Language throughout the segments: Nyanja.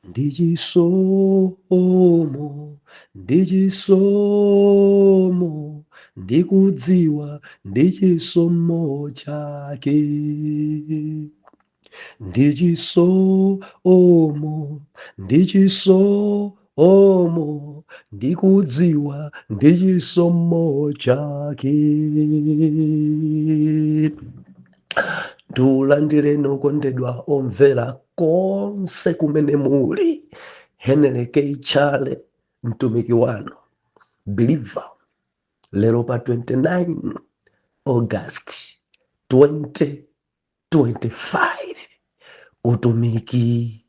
Ndi chisomo, ndi chisomo, ndikudziwa ndi chisomo chake. Ndi chisomo, ndi chisomo, ndikudziwa ndi chisomo chake. Ndiulandireni okondedwa omvera konse kumene muli. Henry K. Chale, mtumiki wanu believer, lero pa 29 August 2025, utumiki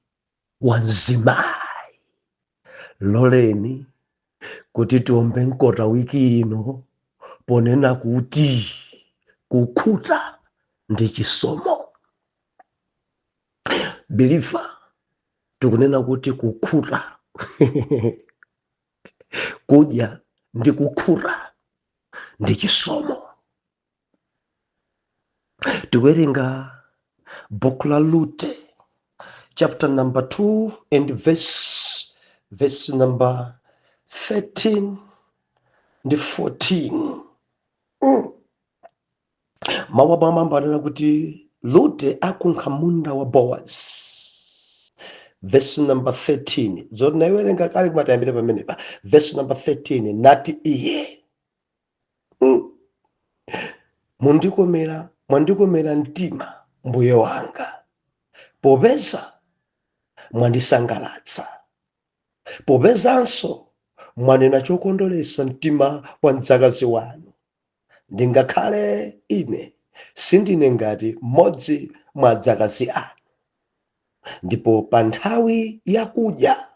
wa mzimayi. Loleni kuti tiombe mkota wiki ino ponena kuti kukhuta ndi chisomo. Believer, tikunena kuti kukhuta, kudya ndi kukhuta ndi chisomo. Tikuwerenga buku la Rute chapter number 2 and verse number 13 ndi 14. Mawu apamwamba anena kuti Rute akunkha munda wa Boaz. Verse number 13, zoti naiwerenga kale koma tayambire pamenepa. Verse number 13, nati iye, mwandikomera mtima mbuye wanga, popeza mwandisangalatsa, popezanso mwanena chokondweretsa mtima wa mdzakazi wanu, ndingakhale ine sindine ngati mmodzi mwa adzakazi anu. Ndipo pa nthawi yakudya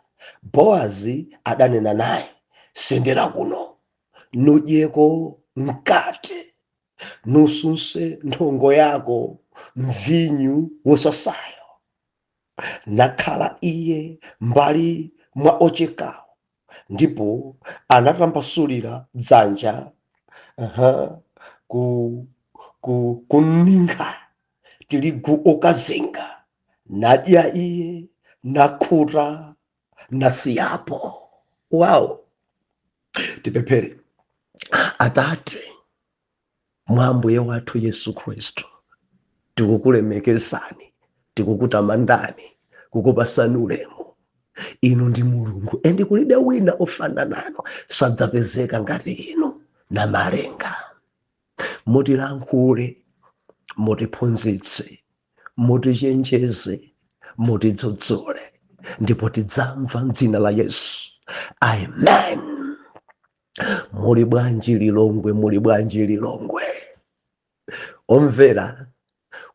Boazi adanena naye, sendera kuno, nudyeko mkate, nusunse nthongo yako mvinyu wosasayo. Nakhala iye mbali mwa ochekawo, ndipo anatambasulira dzanja, kuninkha tirigu okazinga, nadya iye, nakhuta, nasiyapo. Wow! Tipemphere. Atate, mwa Ambuye wathu Yesu Khristu, tikukulemekezani, tikukutamandani, kukupasani ulemu. Inu ndi Mulungu, and kulibe wina ofanana nanu, sadzapezeka ngati inu na malenga. Mutilankhule, mutiphunzitse, mutichenjeze, mutidzudzule, ndipo tidzamva m'dzina la Yesu. Amen. Muli bwanji Lilongwe? Muli bwanji Lilongwe? Omvera,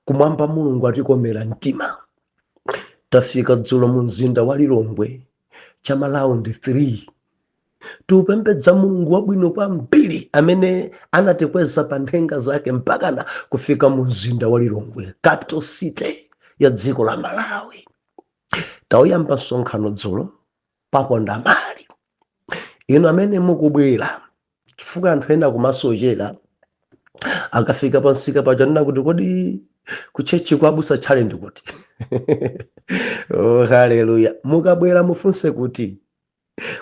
kumwamba Mulungu atikomera mtima. Tafika dzulo mu mzinda wa Lilongwe chama round 3. Tiupembedza Mulungu wabwino kwambiri amene anatikweza pa nthenga zake mpakana kufika mu mzinda wa Lilongwe, capital city ya dziko la Malawi. Tauyamba msonkhano dzulo paponda mali. Inu amene mukubwera, chifukwa anthu ena kumasochera akafika pansika paja, nena kuti kodi ku church kwa abusa Tchale ndi kuti? Oh, haleluya! Mukabwera mufunse kuti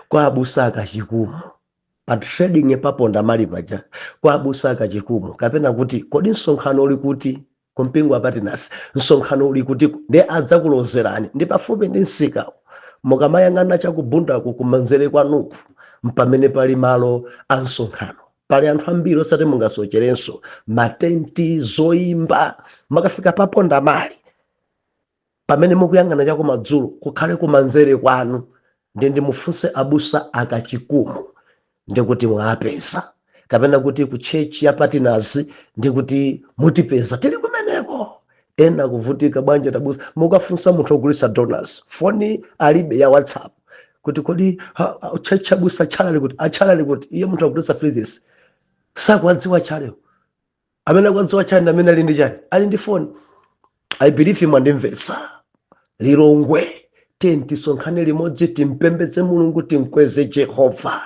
kwa abusa akachikumu pa trading paponda mali paja, kwa abusa akachikumu, kapena kuti kodi msonkhano uli kuti kumpingo wa Partners, msonkhano uli kuti? Ndi adzakulozerani, ndi pafupi ndi msikawo. Mukamayang'ana chakubundaku kumanzere kwanuku mpamene pali malo a msonkhano. Pali anthu ambiri, osati mungasocherenso, matenti, zoyimba. Makafika paponda mali pamene mukuyang'ana chakumadzulo, kukhale kumanzere kwanu, ndi ndimufunse abusa akachikumu, ndikuti mwapeza, kapena kuti ku church ya Partners, ndikuti mutipeza tili kumeneko. Ena kuvutika bwanja tabusa, mukafunsa munthu ogulitsa donuts, foni alibe ya WhatsApp, kuti kodi church abusa Tchale ali kuti, atchale ali kuti? Iye munthu akugulitsa freezes sakuwadziwa Tchalewo. Amene akuwadziwa Tchale ndi amene ali ndi chani? Ali ndi foni. I believe mwandimvetsa. Lilongwe, tiye tisonkhane limodzi, timpembedze Mulungu, timkweze Jehova.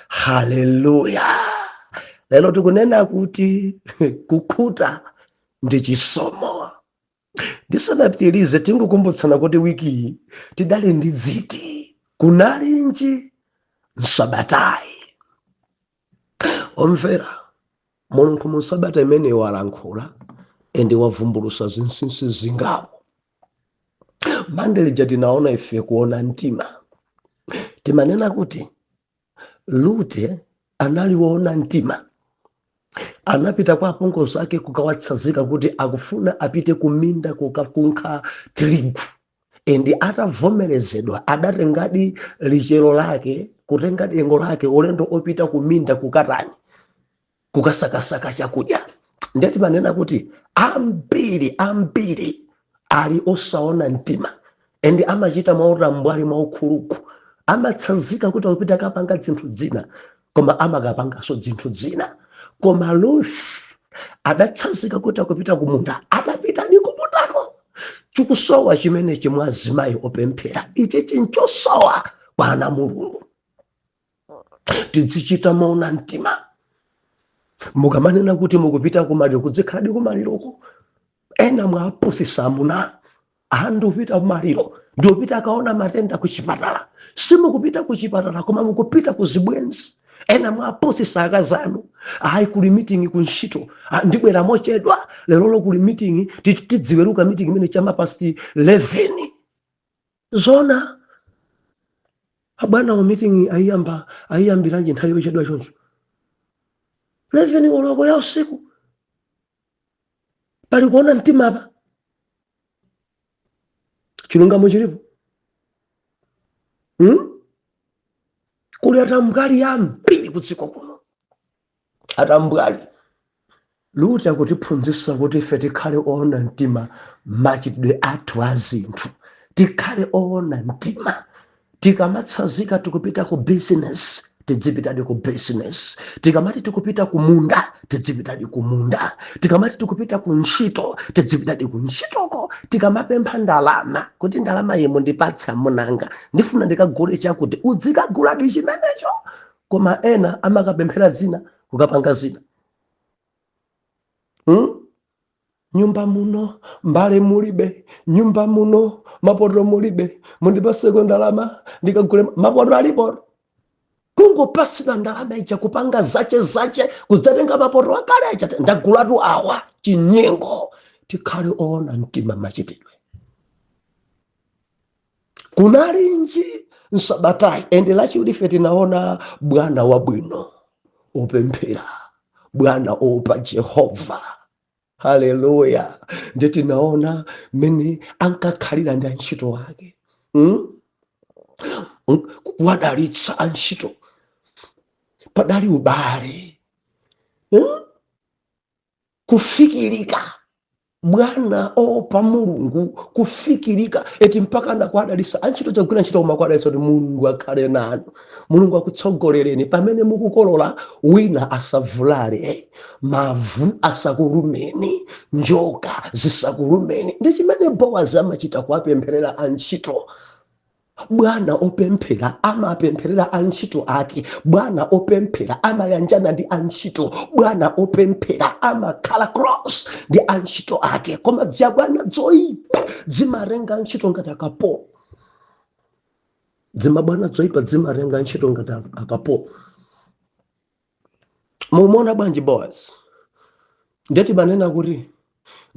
Haleluya! Lero tikunena kuti kukhuta ndi chisomo. Ndisanapitirize, tingokumbutsana kuti wiki iyi tidali ndi ziti, kunalinji msabatayi. Omvera, Mulungu mu sabata imene walankhula ende wavumbulusa zinsinsi zingapo. Mande lija tinaona ife kuona mtima. Timanena kuti Rute anali woona mtima, anapita kwa apongozi ake kukawatsazika kuti akufuna apite kuminda kukakunkha tirigu, and atavomerezedwa adatengadi lichero lake, kutenga dengo lake, ulendo opita kuminda kukatani? Kukasakasaka chakudya. Ndeti manena kuti ambiri ambiri ali osaona mtima and amachita mwautambwali, mwaukhuluku, amatsanzika kuti akupita kapanga zinthu zina, koma amakapanganso zinthu zina. Koma Ruth adatsanzika kuti akupita kumunda, adapitadi kumundako. Chikusowa chimenechi mwa azimayi opemphera, ichi chinchosowa kwa ana Mulungu. Tidzichita moona mtima. Mukamanena kuti mukupita kumaliro, kudzikhaladi kumaliroko. Ena mwapusisa amuna anthu, upita kumaliro ndiupita akaona matenda kuchipatala. Simukupita kuchipatala, koma mukupita ku zibwenzi. Ena mwapusisa akazanu: ayi, kuli meeting kuntchito, ah, ndibwera mochedwa lerolo, kuli meeting, tidziweruka meeting imene chama past 11. Zona abwana wa meeting ayiyamba, ayiyambiranji nthawi yochedwa choncho, 11 koloko ya usiku? Pali kuona mtima apa? Chilungamo chilipo, Kuli atambwali ambiri kudziko kuno, atambwali. Rute akutiphunzitsa kuti ife tikhale oona mtima machitidwe athu a zinthu, tikhale oona mtima. Tikamatsanzika tikupita ku business, tidzipitadi ku business. Tikamati tikupita ku munda, tidzipitadi ku munda. Tikamati tikupita ku ntchito, tidzipitadi ku ntchitoko. Tikamapempha ndalama kuti ndalama iyi mundipatse amunanga, ndifuna ndikagule chakuti, udzikaguladi chimenecho. Koma ena amakapemphera zina, kukapanga zina, Nyumba muno mbale mulibe, nyumba muno mapoto mulibe, mundipaseko ndalama ndikagule mapoto. Alipo kungopasidwa ndalama ija, kupanga zache zache, kudzatenga mapoto akale aja, ndagulatu awa. Chinyengo. Tikhale oona mtima machitidwe. Kunalinji msabatayi? Ende lachiwiri ife tinaona bwana wabwino opemphera, bwana opa Jehova. Haleluya! Ndi tinaona mmene ankakhalira ndi antchito ake, Kuwadalitsa antchito, padali ubale, Kufikirika, bwana opa Mulungu, kufikirika eti, mpaka nakuadalitsa antchito chagwira ntchito, koma kuadalitsa kuti Mulungu akhale nanu, Mulungu akutsogolereni pamene mukukolola, wina asavulale, mavu asakulumeni, njoka zisakulumeni. Ndi chimene Bowazi amachita, kuwapempherera antchito. Bwana opemphera amapempherera antchito ake. Bwana opemphera amayanjana ndi antchito. Bwana opemphera amakhala close ndi antchito ake. Koma dzabwana dzoyipa zimarenga ntchito ngati akapolo. Dzimabwana dzoyipa zimarenga ntchito ngati akapolo. Mumuona bwanji Boaz? Ndeti manena kuti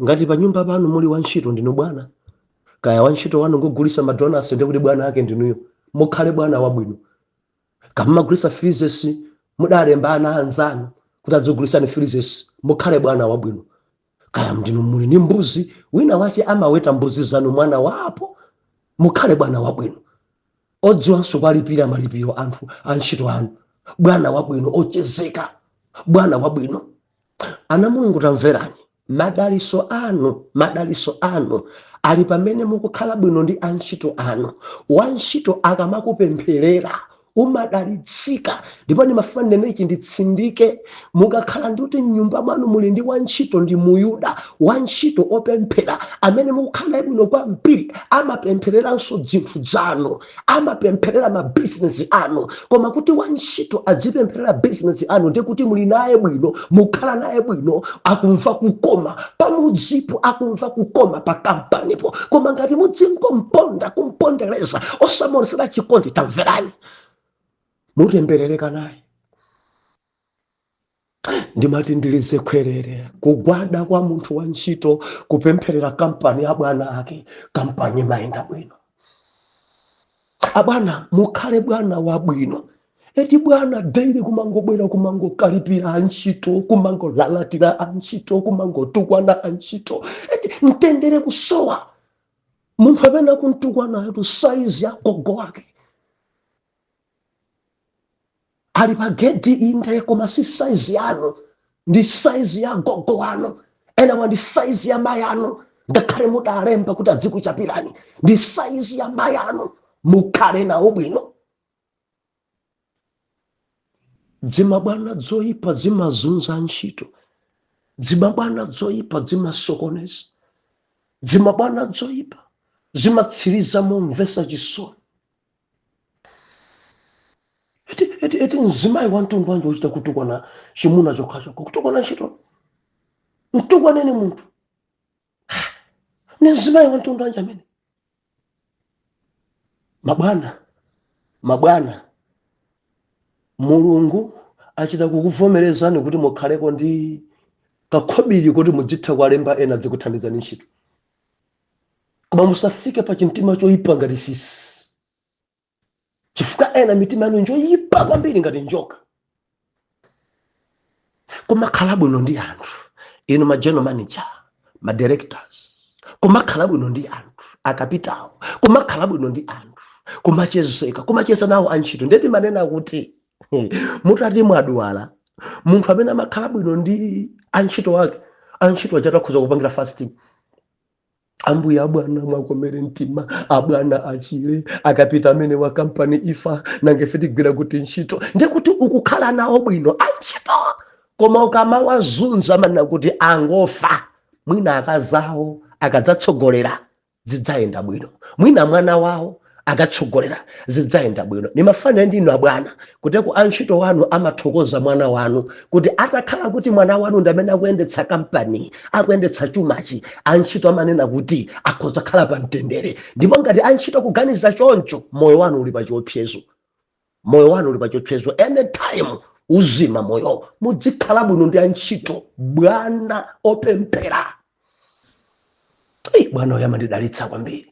ngati pa nyumba panu muli wantchito, ndinu bwana. Kaya wantchito wanu ngogulisa madonuts, ndikuti bwana ake ndinuyo. Mukhale bwana wabwino. Kamagulisa freezes, mudalemba ana anzanu kuti adzigulisani freezes, mukhale bwana wabwino. Kaya ndinu muli ndi mbuzi, wina wache amaweta mbuzi zanu, mwana wapo, mukhale bwana wabwino odziwanso kwalipira malipiro anthu antchito anu, bwana wabwino ochezeka, bwana wabwino. Ana Mulungu, tamverani, madaliso anu, madaliso anu ali pamene mukukhala bwino ndi antchito anu. Wantchito akamakupempherera, Umadalitsika. Ndipo ndimafuna ndinene ichi, nditsindike: mukakhala ndi kuti mnyumba mwanu muli ndi wantchito, ndi Muyuda, wantchito opemphera amene mukukhala naye bwino kwambiri, amapemphereranso zinthu zanu, amapempherera mabizinesi anu. Koma kuti wantchito adzipempherera bizinesi anu, ndiye kuti muli naye bwino, mukhala naye bwino, akumva kukoma pamudzipo, akumva kukoma pa kampanipo. Koma ngati mudzingomuponda, kumpondereza, osamuonesera chikondi, tamverani, mutemberereka naye. Ndimati ndilize khwerere: kugwada kwa munthu wa ntchito kupempherera kampani ya bwana ake, kampani imayenda bwino. Abwana, mukhale bwana wabwino. Eti bwana daily kumangobwera, kumangokalipira antchito, kumangolalatira antchito, kumangotukwana antchito, eti mtendere kusowa. Munthu amene akuntukwana atu saizi ya gogo wake ali pa gedi. Inde, koma si saizi yanu, ndi saizi ya gogo wanu. Enawa ndi saizi ya mayi anu. Ngakhale mudalemba kuti adzikuchapirani, ndi saizi ya mayi anu. Mukhale nawo bwino. Dzimabwana dzoyipa dzimazunza ntchito, dzimabwana dzoyipa dzimasokoneza, dzimabwana dzoyipa zimatsiriza momvesa chisoni. Eti mzimayi wa mtundu wanji wochita kutukwana chimuna chokhachokha, kutukwana ntchito? Mtukwaneni munthu, ni mzimayi wa mtundu wanji amene? Mabwana, mabwana, Mulungu achita kukuvomerezani kuti mukhaleko ndi kakhobiri kuti mudzitha kuwalemba ena dzikuthandizani ntchito, koma musafike pa chimtima choyipa ngati fisi, chifukwa ena mitima yanu njoyipa kwambiri ngati njoka. Kumakhala bwino ndi anthu, inu ma general manager, ma directors, kumakhala bwino ndi anthu, akapitawo, kumakhala bwino ndi anthu, kumachezeka, kumacheza nawo antchito. Ndeti manena kuti mutati mwadwala, munthu amene amakhala bwino ndi antchito ake, antchito aja akhoza kupangira fasting: "Ambuye, abwana mwakomere mtima, abwana achile. Akapita amene wa kampani ifa, nange ife tigwira kuti ntchito?" Ndikuti ukukhala nawo bwino antchito. Koma ukamawazunza, manena kuti angofa, mwina akazawo akadzatsogolera zidzayenda bwino, mwina mwana wawo akatsogolera zidzayenda bwino. Nimafanira ndinu abwana kuteko antchito wanu amathokoza mwana wanu, kuti atakhala kuti mwana wanu ndi amene akuyendetsa kampani, akuyendetsa chumachi, antchito amanena kuti akhoza kukhala pa mtendere. Ndipo ngati antchito kuganiza choncho, moyo wanu uli pa chiopsezo, moyo wanu uli pa chiopsezo, anytime uzima moyo. Muzikhala bwino ndi antchito, bwana opemphera. Ei, bwana uyu amandidalitsa kwambiri.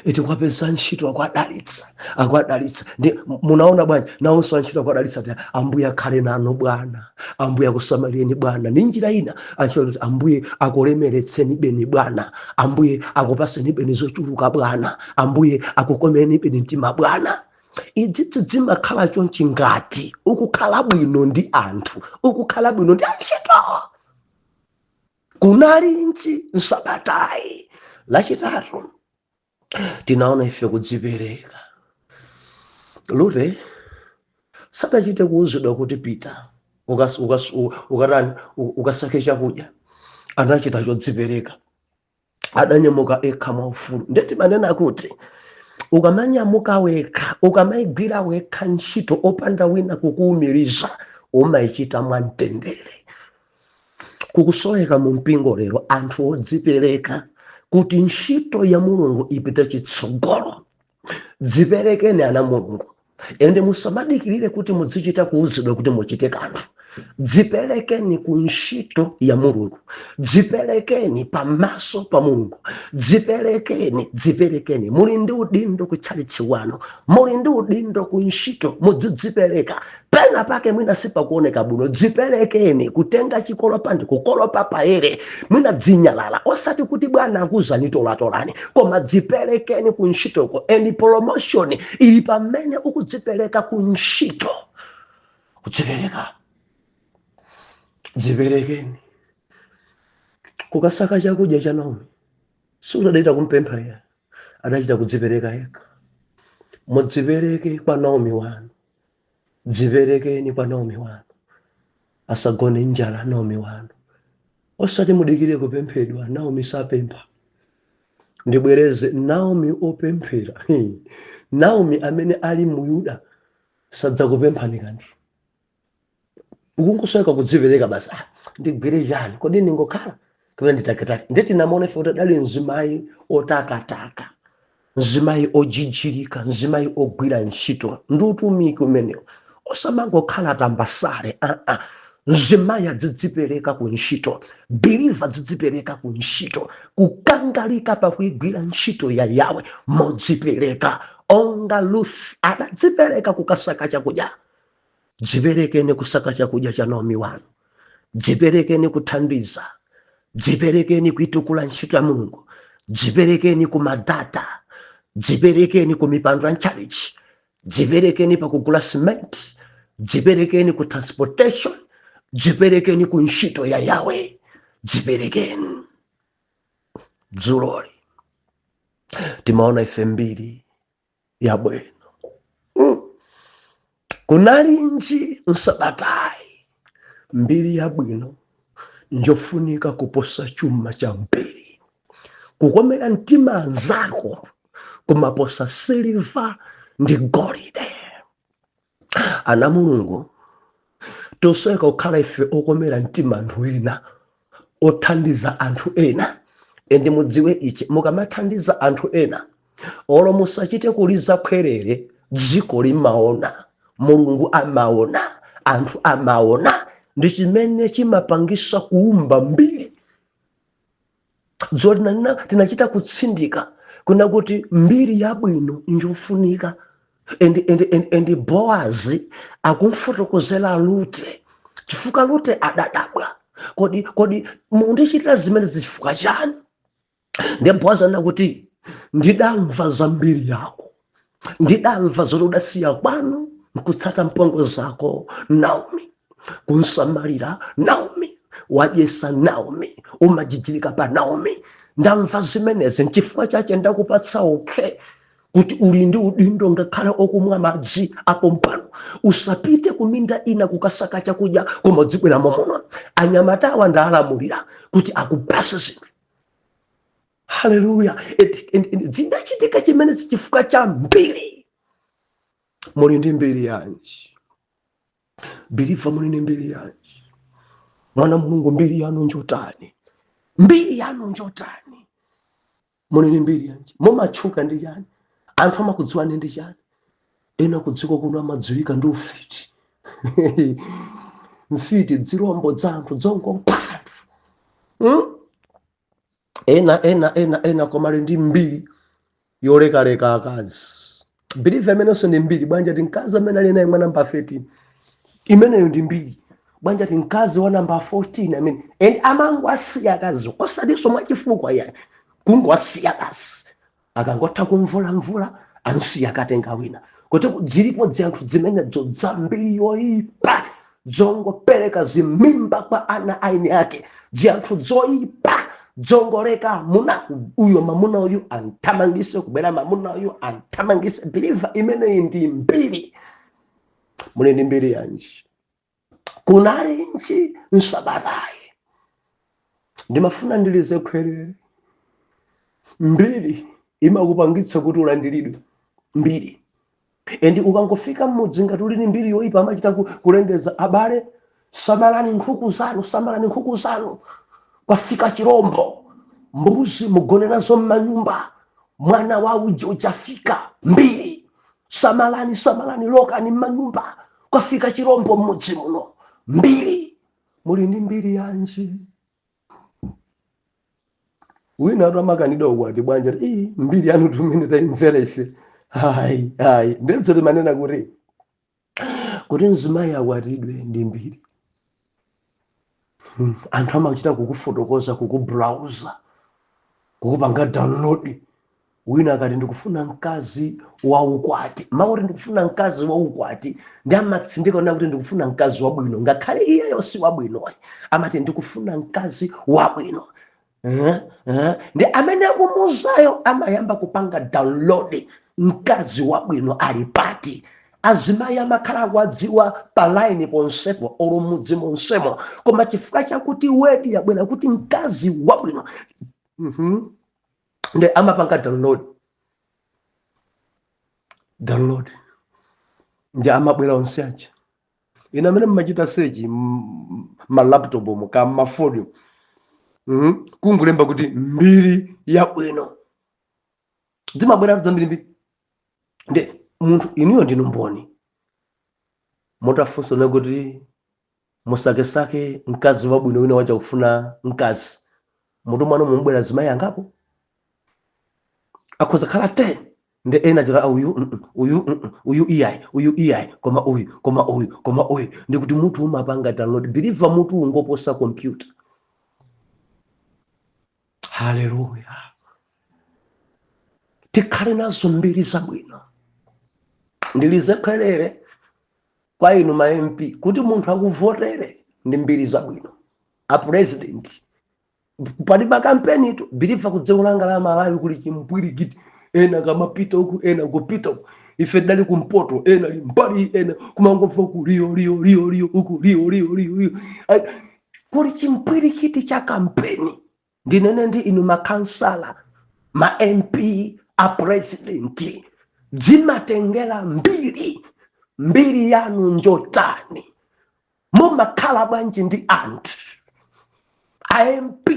Iti kwapeza ntchito akwadalitsa, akwadalitsa. Ndi munaona bwanji, nawonso antchito akwadalitsa ti "Ambuye akhale nanu bwana, Ambuye akusamalireni bwana." Ndi njira ina antchito kuti "Ambuye akulemeretseni beni bwana, Ambuye akupaseni beni zochuluka bwana, Ambuye akukomereni beni mtima bwana." Idzidzi zimakhala chonchi ngati ukukhala bwino ndi anthu, ukukhala bwino ndi antchito. Kunalinji nsabatayi? Lachitatu tinaona ife kudzipereka. Rute sadachite kuwuzidwa kuti pita ukatani, ukasake chakudya. Anachita chodzipereka, adanyamuka ekha mwaufulu. Ndeti manena kuti ukamanyamuka wekha, ukamayigwira wekha ntchito opanda wina kukuwumiriza, umayichita mwamtendere. Kukusoweka mu mpingo lero anthu odzipereka kuti ntchito ya Mulungu ipite chitsogolo. Dziperekeni, ana Mulungu, ende musamadikirire kuti mudzichita kuwuzidwa kuti muchite kanthu. Dziperekeni ku ntchito ya Mulungu, dziperekeni pamaso pa Mulungu, dziperekeni, dziperekeni. Muli ndi udindo kutchalitchi wanu, muli ndi udindo ku ntchito, mudzidzipereka. Pena pake mwina sipakuoneka bwino, dziperekeni kutenga chikolopa ndi kukolopa payere, mwina dzinyalala, osati kuti bwana akuzani tolatolani, koma dziperekeni ku ntchitoko. And promotion ili pamene ukudzipereka ku ntchito. Kudzipereka, dziperekeni. Kukasaka chakudya cha Naomi sikuti kumpempha iye, adachita kudzipereka yekha. Mudzipereke kwa Naomi wanu. Dziperekeni kwa Naomi wanu, asagone njala Naomi wanu. Osati mudikire kupemphedwa. Naomi sapempha. Ndibwereze, Naomi opemphera, Naomi amene ali mu Yuda sadzakupemphani kanthu. Ukungosweka kudzipereka basi. Ah, ndigwire chani? Kodi ndingokhala kapena nditakataka? Ndeti tinamuona ife kuti adali mzimayi otakataka, mzimayi ojijirika, mzimayi ogwira ntchito. Ndi utumiki umenewo, osamangokhala tambasale. Aa, mzimayi adzidzipereka ku ntchito, believer adzidzipereka ku ntchito, kukangalika pakuigwira ntchito ya Yawe modzipereka, onga Ruth adadzipereka kukasaka chakudya. Dziperekeni kusaka chakudya cha Naomi wanu, dziperekeni kuthandiza, dziperekeni kuitukula ntchito ya Mulungu, dziperekeni ku madata, dziperekeni ku mipando ya ntchalichi, dziperekeni pakugula cement, dziperekeni ku transportation, dziperekeni ku ntchito ya Yawe, dziperekeni. Dzuloli timaona ife mbiri yabwino. Kunalinji nsabatayi? Mbiri yabwino njofunika kuposa chuma cha mbiri. Kukomera mtima anzako kumaposa siliva ndi golide. Ana Mulungu, tosweka kukhala ife okomera mtima anthu ena, othandiza anthu ena. And mudziwe ichi, mukamathandiza anthu ena, olo musachite kuliza khwerere, dziko limaona, Mulungu amaona, anthu amaona. Ndi chimene chimapangisa kuumba mbiri. Dzulo tinachita kutsindika kuna kuti mbiri yabwino njofunika. And Boazi akumfotokozera Rute, chifukwa Rute adadabwa, Kodi mundichitira zimene chifukwa chani?" Ndiye Boazi anena kuti, "Ndidamva za mbiri yako, ndidamva zoti udasiya kwanu nkutsata mpongo zako Naomi, kunsamalira Naomi, wadyesa Naomi, umajijirika pa Naomi. Ndamva zimenezi, nchifukwa chache ndakupatsa okay kuti uli ndi udindo ngakhale okumwa madzi apompano. Usapite kuminda ina kukasaka chakudya, koma udzibwera momuno. Anyamatawa ndalamulira kuti akupase zinthu." Haleluya! Zidachitika chimene chifukwa cha mbiri. Muli ndi mbiri yanji, believer? Muli ndi mbiri yanji, mwana Mulungu? Mbiri yanu njotani? Mbiri yanu njotani? Muli ndi mbiri yanji? Mumatchuka ndi chani? Anthu amakudziwani ndi chani? Ena kudziko kuno amadziwika ndi ufiti, mfiti, dzirombo dza anthu dzongopha anthu, Ena ena ena ena koma ali ndi mbiri yolekaleka akazi. Believer, imenenso ndi mbiri. Bwanja ti mkazi amene ali naye mwa namba 13, imeneyo ndi mbiri. Bwanja ti mkazi wa namba 14 amene and amangwasiya akazi, osatinso mwachifukwa iyayi, kungwasiya basi. Akangotha kumvulamvula, ansiya, akatenga wina. Kuti zilipo zinthu zimenezo za mbiri yoyipa, zongopereka zimimba kwa ana aini ake, zinthu zoyipa zongoleka muna uyo, mamuna uyu anthamangise, kubwera mamuna uyu anthamangise. Believer, imeneyi ndi mbiri. Muli ndi mbiri yanji? Kunalinji nsabatayi? Ndimafuna ndilize khwerere. Mbiri imakupangitsa kuti ulandiridwe, mbiri. And ukangofika mmudzi ngati uli ndi mbiri yoyipa, amachita kulengeza, "Abale, samalani nkhuku zanu, samalani nkhuku zanu, kwafika chirombo. Mbuzi mugone nazo mmanyumba, mwana wa uji uchafika." Mbiri. "Samalani, samalani, lokani mmanyumba, kwafika chirombo mmudzi muno." Mbiri. Muli ndi mbiri yanji? Wina atu amakanidwa ukwati. Bwanja ii, mbiri yanu tumene tayimvera ife, hayi hayi. Ndenso timanena kuti mzimayi akwatidwe ndi mbiri. Anthu amachita kukufotokoza, kukubrowsa, kukupanga download. Wina akati, "Ndikufuna mkazi waukwati," makuti "Ndikufuna mkazi waukwati," ndi amatsindika ona kuti "Ndikufuna mkazi wabwino," ngakhale iyeyo si wabwino, amati "Ndikufuna mkazi wabwino." Ndi amene akumuzayo amayamba kupanga download, mkazi wabwino ali pati? Azimayi amakhala akuwadziwa pa line ponsepo, olo mudzi monsemo, koma chifukwa chakuti word yabwera kuti mkazi wabwino, Ndi amapanga download, download, ndi amabwera onse aja. Ine amene mmachita search ma laptop mu ka mafoni, Kungolemba kuti mbiri yabwino, zimabwera zambirimbiri. Ndi munthu inuyo ndinu mboni, mutafunsa kuti musakesake mkazi wabwino, wina wacha kufuna mkazi, mutu mwanu mumubwera zimayi angapo, akhoza khala 10. Ndi ena chira uyu, uyu, uyu iyayi, uyu iyayi, koma uyu, koma uyu, koma uyu. Ndikuti mutu umapanga download, believer, mutu ungoposa computer. Haleluya! Tikhale nazo mbiri zabwino. Ndilizekwerere kwa inu ma MP kuti munthu akuvotere ndi mbiri zabwino. A president, palibe kampeni tu, believer. Ku dziko langa la Malawi kuli chimpwirikiti, ena kamapita uku, ena kupita uku. Ife dali kumpoto, ena li mbali, ena kumangomva uku liyo liyo liyo liyo, uku liyo liyo liyo liyo. Ai, kuli chimpwirikiti cha kampeni. Ndinene ndi inu makansala, ma MP, a president, dzimatengera mbiri. Mbiri yanu njotani? Mumakhala bwanji ndi anthu? A MP,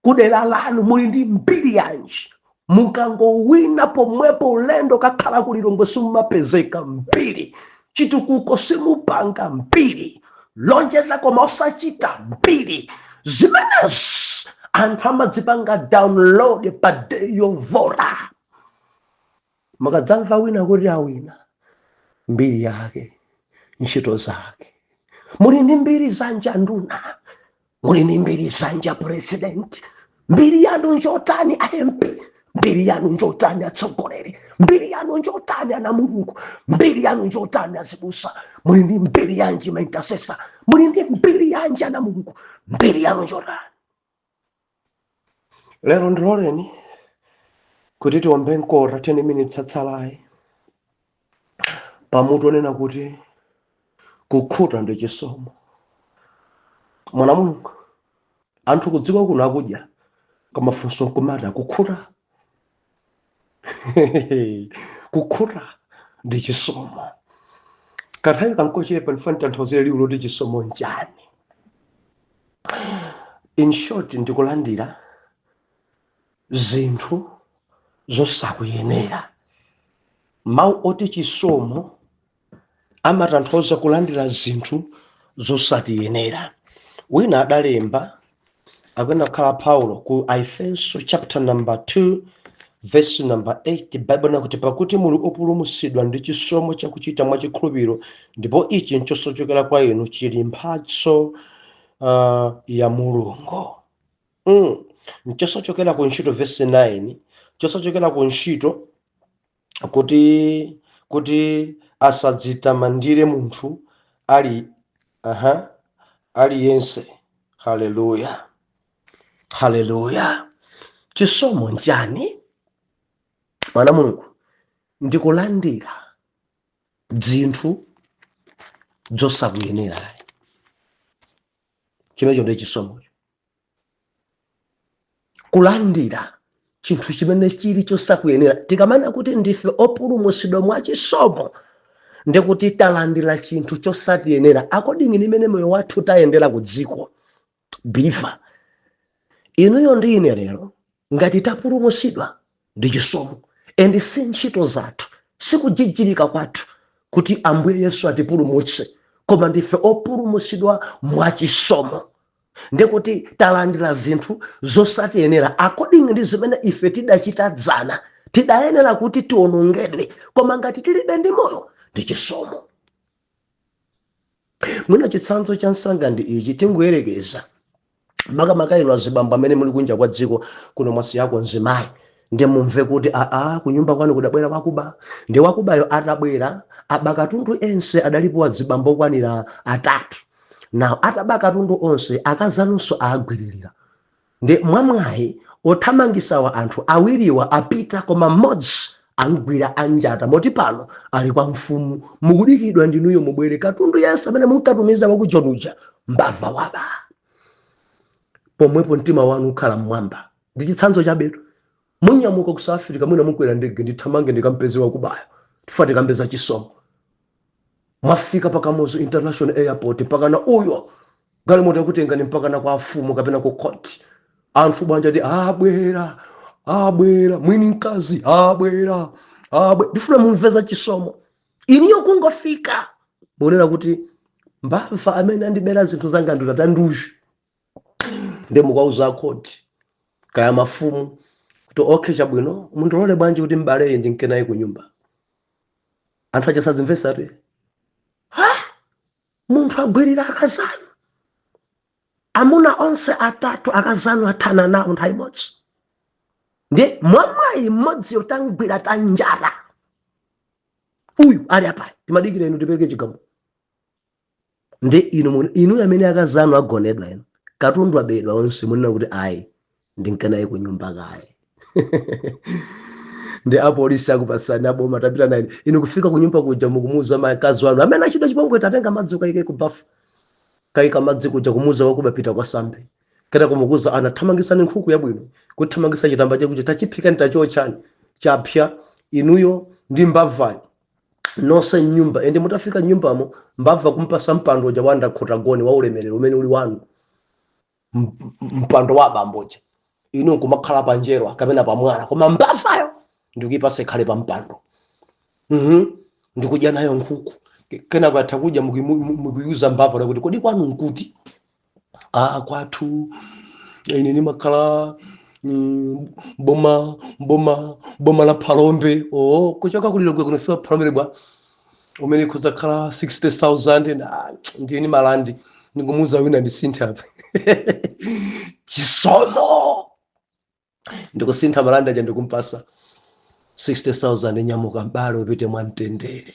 kudera lanu muli ndi mbiri yanji? Mukangowina pomwepo ulendo kakhala kulilongwe, simumapezeka, mbiri. Chitukuko simupanga, mbiri. Lonjeza koma osachita, mbiri. Zimenezi anthu amadzipanga download pa day yovota. Mukadzamva wina kuti awina, mbiri yake, ntchito zake. Muli ndi mbiri zanja nduna? Muli ndi mbiri zanja president? Mbiri yanu njotani a MP? Mbiri yanu njotani atsogoleri? Mbiri yanu njotani ana Mulungu? Mbiri yanu njotani azibusa? Muli ndi mbiri yanji ma intercessor? Muli ndi mbiri yanji ana Mulungu? Mbiri yanu njotani? Lero ndiloleni kuti tiombe mkota 10 minutes atsalayi pamutu onena kuti kukhuta ndi chisomo. Mwana Mulungu, anthu kudziko kuno akudya, koma funso nkumati akukhuta? Kukhuta ndi chisomo. Kanthawi kankochepa, ndifuna nditanthauzire liwu loti chisomo njani. In short, ndikulandira zinthu zosakuyenera. Mawu oti chisomo amatanthauza kulandira zinthu zosatiyenera. Wina adalemba, akuyenda kukhala Paulo, ku Aefeso chapter number 2 verse number 8, Bible nakuti, "Pakuti muli opulumutsidwa ndi chisomo chakuchita mwachikhulupiriro, ndipo ichi nchosachokera kwa inu, chili mphatso ya Mulungu." Nchosachokera ku ntchito, verse 9, chosachokera ku ntchito, kuti asadzitamandire munthu ali aha aliyense. Haleluya, haleluya! Chisomo nchani, mwana Mulungu? Ndikulandira zinthu zosakuyenera. Chimenecho ndi chisomocho, kulandira chinthu chimene chili chosakuyenera. Tikamana kuti ndife opulumutsidwa mwa chisomo, ndikuti talandira chinthu chosatiyenera according ndi imene moyo wathu tayendera ku dziko. Believer, inuyo ndi ine lero ngati tapulumutsidwa ndi chisomo, and si ntchito zathu, sikujijirika kwathu kuti Ambuye Yesu atipulumutse, koma ndife opulumutsidwa mwachisomo, ndikuti talandira zinthu zosatiyenera according ndi zimene ife tidachita dzana. Tidayenera kuti tionongedwe, koma ngati tilibe ndi moyo ndi chisomo. Mwina chitsanzo cha msanga ndi ichi. Tingoyerekeza, makamaka inu azibambo amene muli kunja kwa dziko kuno, mwasiyako mzimayi, ndi mumve kuti aa, kunyumba kwanu kudabwera wakuba. Ndi wakubayo atabwera, aba katundu ense. Adalipo azibambo okwanira atatu nawo. Ataba katundu onse, akazanunso aagwiririra. Ndi mwamwayi othamangisawa anthu awiriwa apita, koma mmodzi Angwira anjata moti pano ali kwa mfumu, mukudikidwa ndinuyo mubwere. Katundu yense amene munkatumiza wakujonuja, mbava waba. Pomwepo mtima wanu ukhala mmwamba. Ndi chitsanzo chabetu. Munyamuka ku South Africa, mwina mukwera ndege, ndithamange ndikampeze wakubaya, tifa tikambeza chisomo. Mwafika pa Kamuzu International Airport, mpakana uyo galimoto yakutengani mpakana kwa afumu kapena ku court. Anthu bwanja ti abwera, abwera mwini mkazi, abwera, abwera. Ndifuna mumveza chisomo. Iniyo kungofika munena kuti mbava amene andibera zinthu zanga nditatanduju. Ndi mukauza khoti kaya mafumu kuti okay, chabwino, mundilole bwanji kuti mbaleyi ndinke naye ku nyumba? Anthu achasadzimvesatu. Ha, munthu agwirira akazanu, amuna onse atatu, akazanu athana nawo nthawi imodzi, ndiye mwamwayi mmodziyo tangwira tanjata uyu ali apayi, timadikira inu tipereke chigamulo. Ndi inu inu amene akazanu agonedwa, inu katundu abedwa onse, munena kuti ayi, ndinkanaye ku nyumba kaye. Ndi apolisi akupasani, aboma tapita naye. Inu kufika ku nyumba kuja, mukumuuza makazi wanu amene achidwa chipongwe, tatenga madzi ukaike ku bafu. Kaika madzi kuja, kumuuza wakuba, pita kwa sambe. Kena kumukuza ana, thamangisani nkhuku yabwino, kuthamangisa chitamba chakuja, tachiphikani, tachochani, chapya. Inuyo ndi mbavayo nonse mnyumba. Ende mutafika mnyumbamo, mbava kumpasa mpando uja wanda khotagoni wa ulemerero umene uli wanu, mpando wa abamboja. Inu nkumakhala panjerwa kapena pamwala, koma mbavayo ndikuipasa ikhale pa mpando. Ndikudya nayo nkhuku. Kenako atha kudya, mukuyuza mbava kuti kodi kwanu nkuti? Ah, kwathu ine ndimakhala boma la Phalombe. Oh, kuchoka kulilongwe kunofika Phalombe bwa umene kuzakhala 60,000 na ndini malandi. Ndingumuza wina ndisintha apa. Chisomo, ndikusintha malandi aja, ndikumpasa 60,000. Nyamuka mbale, upite mwamtendere,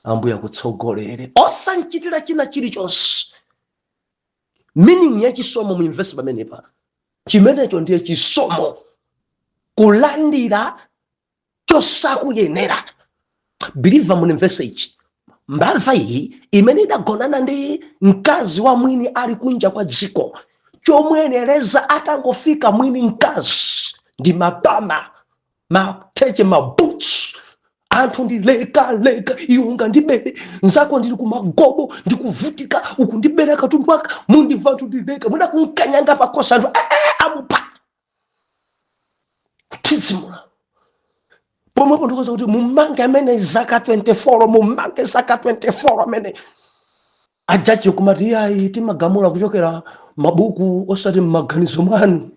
Ambuye akutsogolere, osanchitira china chilichonse. Meaning ya chisomo muimvese pamenepa. Chimenecho ndiye chisomo, kulandira chosakuyenera. Believer, munimvese ichi. Mbava iyi imene idagonana ndi mkazi wa mwini ali kunja kwa dziko, chomwenereza atangofika mwini mkazi ndi mapama, mateche, maboots. Anthu ndi leka leka, iwe ungandibere nzako, ndili kumagobo, ndikuvutika, ukundibera katundu waka, mundimva? Anthu ndileka muda kunkanyanga pakosa. Anthu amupha kuthidzimula pomwepo. Ndikuza kuti mumange amene zaka 24, mumange zaka 24 amene ajaji kumati iyayi, timagamula kuchokera mabuku osati mmaganizo mwanu.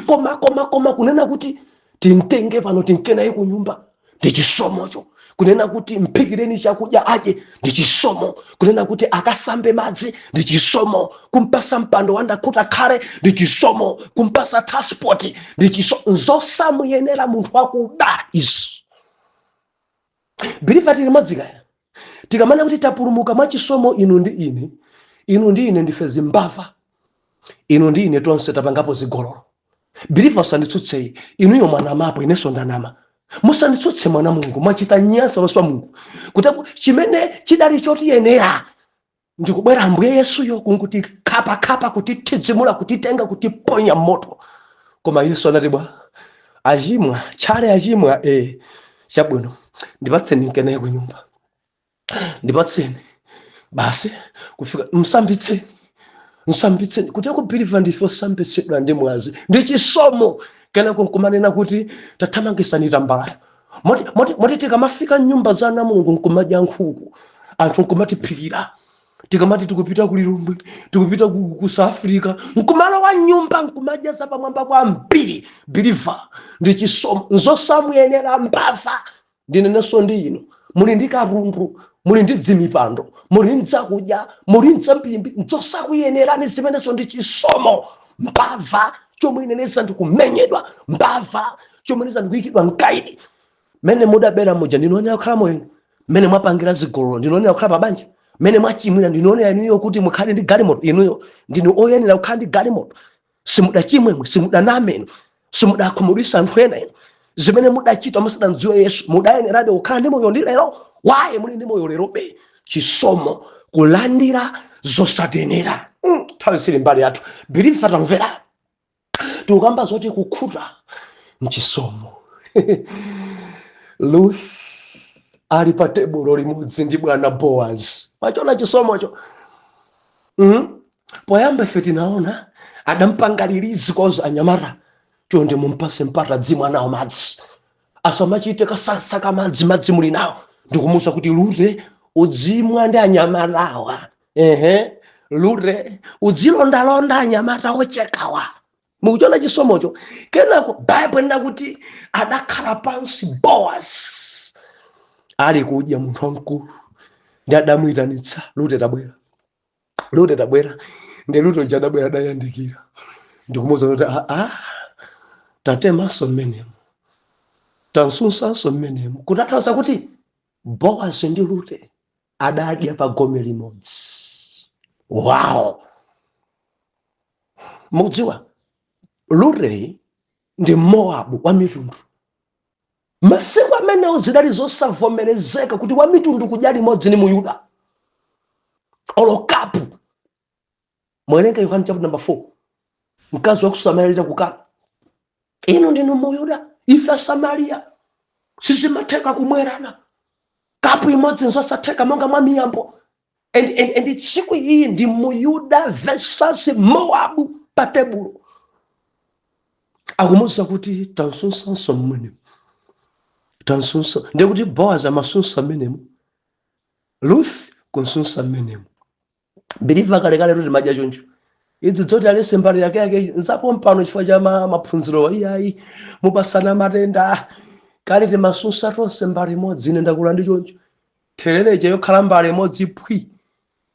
Koma kunena kuti timtenge pano tinkenaye ku nyumba ndi chisomocho. Kunena kuti mphikireni chakudya adye ndi chisomo. Kunena kuti akasambe madzi ndi chisomo. Kumpasa mpando wandakhuta khale ndi chisomo. Kumpasa transport ndi chisomo. Nzosamuyenera munthu wakuba izi. Believer, tili madzikaya. Tikamana kuti tapulumuka mwachisomo, inu ndi ine, inu ndi ine ndife zimbava. Inu ndi ine tonse tapangapo zigololo. Believer, usanditsutseyi. Inuyo mwanamapo, inenso ndanama. Musanditsutse, mwana Mulungu. Mwachita nyansa pamaso pa Mulungu. Kuti chimene chidali chotiyenera ndikubwera Ambuye Yesuyo kunguti khapa, kutithidzimula, kutitenga, kutiponya moto. Koma Yesu anati bwa achimwa tchale, achimwa chabwino, ndipatseni nkenaye ku nyumba, ndipatseni basi. Kufika, msambitseni, msambitseni. Kuti akubelieve ndife osambitsidwa ndi mwazi, ndi chisomo. Kenako nkumanena kuti tathamangisani tambalayo. Moti tikamafika nyumba za ana Mulungu nkumadya nkhuku, anthu nkumatiphikira, tikamati tikupita ku Lilongwe, tikupita ku South Africa, nkumalowa nyumba nkumadya zapamwamba kwambiri. Believer, ndi chisomo. Nzosamuyenera mbava. Ndinenenso ndi inu, muli ndi katundu, muli ndi dzimipando, muli ndzakudya, muli ndzambiri, nzosakuyenerani zimenezo, ndi chisomo. Mbava chomweneneza ndikumenyedwa. Mbava chomweneza ndikuyikidwa mkaidi. Mene mudabera muja, ndinoonera kukhala moyo. Mene mwapangira zigololo, ndinoonera kukhala pabanja. Mene mwachimwira, ndinoonera inuyo kuti mukhale ndi galimoto? Inuyo ndinu oyenera kukhala ndi galimoto? Simudachimwemwe, simudanameno, simudakhumudwisa anthu ena inu. Zimene mudachita musadamdziwe Yesu, mudayenerabe kukhala ndi moyo ndi lero? Why muli ndi moyo lerobe? Chisomo, kulandira zosatenera. Nthawi sili mbali yathu. Believer, tamvera, tikukamba zoti kukhuta mchisomo. Ruth ali pa tebulo limodzi ndi bwana Boaz. Mwachiona chisomocho? Poyamba ife tinaona adampanga release koza anyamata, chonde mumpase mpata dzimwa nawo madzi, asamachite kasasaka madzi, madzi muli nawo. Ndikumuwuza kuti, "Rute, udzimwa ndi anyamatawa. Ehe, Rute, udzilondalonda anyamata ochekawa." Mukuchiona chisomocho? Kenako Bible inena kuti adakhala pansi Boaz ali kudya, munthu wamkulu, ndi adamuyitanitsa, "Rute, tabwera. Rute, tabwera." Ndi Rute uja adabwera, adayandikira ndikumuwuza kuti, "Aa, tatemanso mmenemo, tansunsanso mmenemo." Kutanthauza kuti Boaz ndi Rute adadya pa gome limodzi. Wow! Mukudziwa, Rute ndi Moabu, wa mitundu. Masiku amenewo zidali zosavomerezeka kuti wa mitundu kudya limodzi ndi Muyuda, olo kapu. Mwerenga Yohane chapter number 4, mkazi wa ku Samariya kukana, "Inu ndinu Muyuda, ife Asamariya sizimatheka kumwerana kapu imodzi, nzosatheka monga mwa miyambo." And tsiku iyi ndi Muyuda versus Moabu pa tebulo. Akumuwuza kuti, "Tansunsanso mmenemo, tansunsa." Ndiye kuti Boaz amasunsa mmenemo, Ruth kunsunsa mmenemo. Believer, kalekale kuti madya choncho. Idzi dzoti alese mbali yake yake nzapo mpano chifukwa cha maphunziro. Iyayi, mupasana matenda. Kale timasunsa tonse mbali imodzi. Ine ndakula ndi choncho. Therereche yokhala mbali imodzi phwi,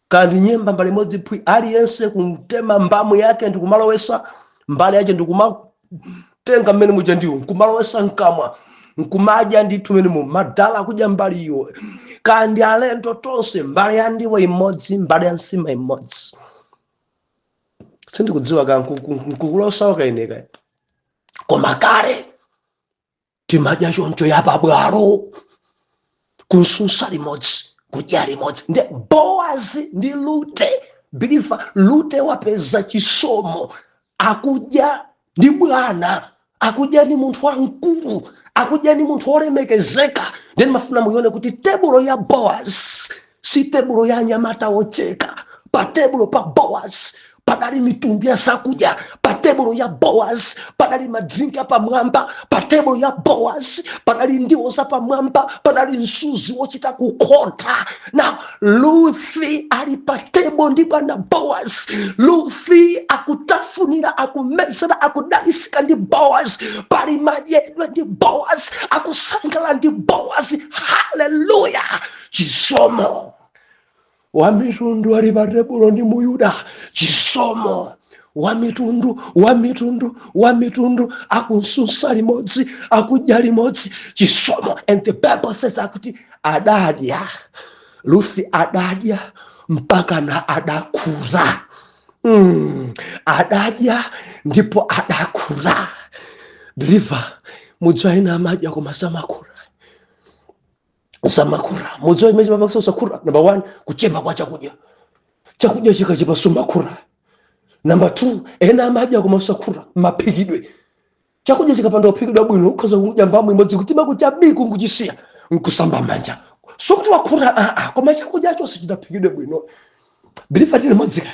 kandi nyemba mbali imodzi phwi, aliyense kutema mbamu yake ndikumalowesa mbali yake, ndikumatenga mmene muja ndiwo nkumalowesa mkamwa, nkumadya ndithu mmene mu madala akudya mbali iwo, kandi alendo tonse mbali ya ndiwo imodzi, mbali ya nsima imodzi. Sindikudziwa ka nkukulosawo kaineka, koma kale timadya choncho, yapabwalo, kunsunsa limodzi, kudya limodzi. Nde Boazi ndi Rute, believer, Rute wapeza chisomo, akudya ndi bwana, akudya ndi munthu wamkulu, akudya ndi munthu wolemekezeka. Then mafuna muione kuti tebulo ya Boaz si tebulo ya anyamata wocheka. Pa tebulo pa Boaz padali mitundu ya zakudya. Pa tebulo ya Boaz padali madrinki apamwamba. Pa tebulo ya Boaz padali ndiwo zapamwamba, padali msuzi wochita kukhota. Now Ruthi ali pa tebo ndi bwana Boaz. Ruthi akutafunira, akumezera, akudalisika ndi Boaz. Pali madyedwe ndi Boaz, akusangalala ndi Boaz. Haleluya! Chisomo! Wa mitundu ali pa tebulo ndi Muyuda. Chisomo! Wa mitundu, wa mitundu, wa mitundu akunsunsa limodzi, akudya limodzi. Chisomo! And the Bible says akuti adadya, Ruthi adadya mpaka na adakula. Adadya ndipo adakula. Believer, mudziwa ena amadya koma samakula, samakula. Mudziwa chimene chimapangisa usakula? Number one, kuchepa kwa chakudya. Chakudya chikachepa sumakula. Number two, ena amadya koma usakula, maphikidwe. Chakudya chikapanda kuphikidwa bwino, ukhoza kudya mbamu imodzi, kutima kuchabiku, nkuchisiya, nkusamba manja, sokuti wakhuta, aa, koma chakudya chose chidaphikidwe bwino. Believer, tili modzika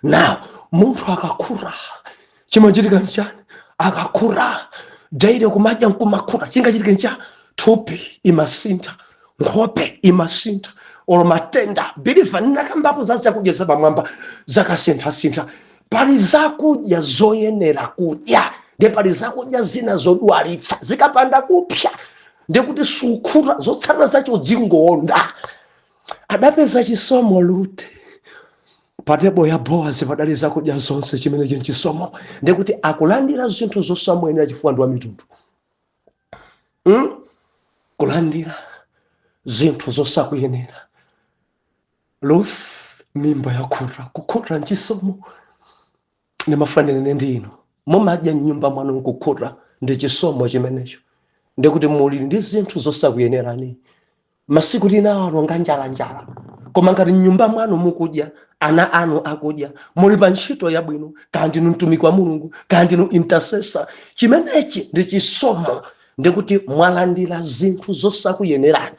now? Munthu akakhura chimachitika nchani? Akakhura daily, kumadya nkumakhura, chingachitika ncha? Thupi imasintha, nkhope imasintha, olo matenda. Believer, ndinakambapo za chakudya zapamwamba zakasinthasintha. Pali zakudya zoyenera kudya, ndi pali zakudya zina zodwalitsa. Zikapanda kupsa ndikuti sukhuta, zotsatira zacho udzingonda. Adapeza chisomo Rute. Pa tebo ya Boazi padali zakudya zonse. Chimenechi nchisomo. Ndikuti akulandira zinthu zosamuyenera chifukwa ndi wa mitundu, Kulandira zinthu zosakuyenera. Ruth mimba yakhuta, kukhuta nchisomo. Ndimafanirane ndi inu, mumadya mnyumba mwanu nkukhuta, ndi chisomo chimenecho. Ndikuti muli ndi zinthu zosakuyenerani. Masiku tinawo nga njalanjala, koma ngati mnyumba mwanu mukudya, ana anu akudya, muli pa ntchito yabwino, kaya ndinu mtumiki wa Mulungu, kaya ndinu intercessor, chimenechi ndi chisomo. Ndikuti mwalandira zinthu zosakuyenerani.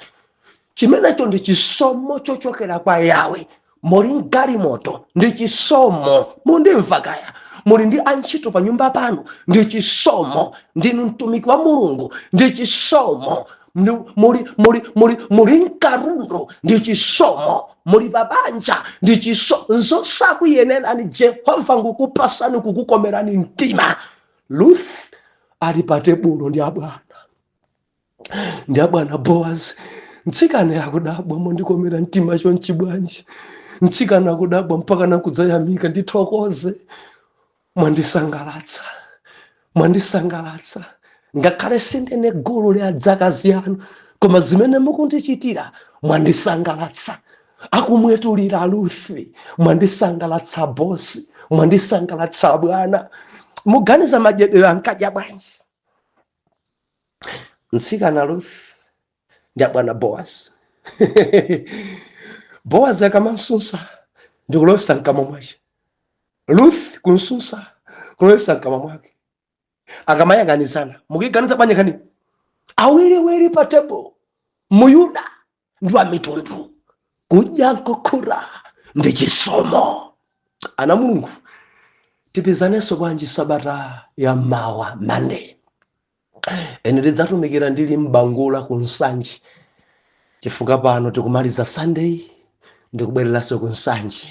Chimenecho ndi chisomo chochokera kwa Yawe. Muli mgalimoto, ndi chisomo. Mundimva kaya? Muli ndi antchito pa nyumba pano, ndi chisomo. Ndinu mtumiki wa Mulungu, ndi chisomo. Muli mkarundo, ndi chisomo. Muli pabanja, ndi chisomo. Nzosakuyenerani, Jehova ngukupasani, kukukomerani mtima. Ruth ali pa tebulo ndi abwana, ndi abwana Boaz. Mtsikana yakudabwa, "Mondikomera mtima chonchi bwanji?" Mtsikana akudabwa mpaka nakudzayamika, "Ndithokoze, mwandisangalatsa, mwandisangalatsa. Ngakhale sindine gulu la adzakazi anu, koma zimene mukundichitira, mwandisangalatsa." Akumwetulira Ruthi, "Mwandisangalatsa bosi, mwandisangalatsa bwana." Muganiza madyedwe ankadya bwanji mtsikana Ruth ndi abwana Boaz? Boaz akamansunsa ndikulowesa mkamwa mwake, Ruth kunsunsa, kulowesa mkamwa mwake, akamayang'anizana. Mukuiganiza bwanji nkhani? Awiriwiri pa table, Muyuda ndi wa mitundu, kudya nkukhuta ndi chisomo. Ana Mulungu, tipezanenso bwanji sabata ya mawa, Monday? Ene tidzatumikira ndili mbangula ku Nsanje, chifukwa pano tikumaliza Sunday, ndikubwereranso ku Nsanje.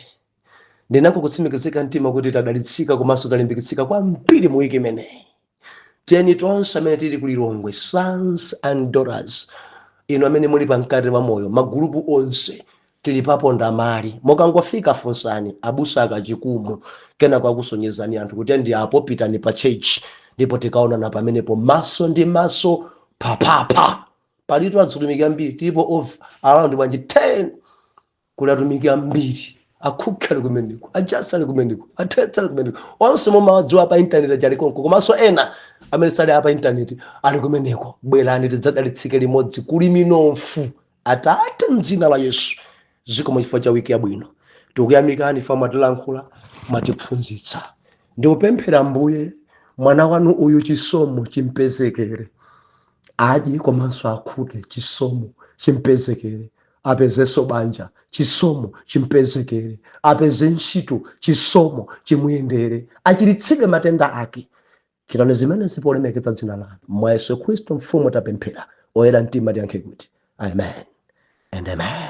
Ndinako kutsimikizika mtima kuti tadalitsika komanso talimbikitsika kwambiri mu wiki imeneyi. Tiyeni tonse amene tili ku Lilongwe, sons and daughters, inu amene muli pamkati mwa moyo, magulupu onse tili paponda mali. Mukangofika funsani abusa akachikumu, kenako akusonyezani anthu kuti ndi apo, pitani pa church, ndipo tikaonana pamenepo maso ndi maso, papapa. Palitu atumiki ambiri, tilipo of around bwanji 10. Kuli atumiki ambiri, akhukhi ali kumeneko, ajasa ali kumeneko, athetsa ali kumeneko, onse mumawadziwa pa intaneti ali konko, komanso ena amene sali apa intaneti ali kumeneko. Bwerani tidzadalitsike limodzi, kuli minofu. Atate, mdzina la Yesu, zikomo chifukwa cha wiki yabwino. Tikuyamikani fa mwatilankhula, mwatiphunzitsa. Ndikupemphera Mbuye, mwana wanu uyu chisomo chimpezekere, adye komanso akhute. Chisomo chimpezekere, apezenso banja. Chisomo chimpezekere, apeze ntchito. Chisomo chimuyendere, achiritsidwe matenda ake. Chitani zimene zipolemekeza dzina lanu. Mwa Yesu Khristu Mfumu tapemphera, oyera mtima tiyankhe kuti amen and amen.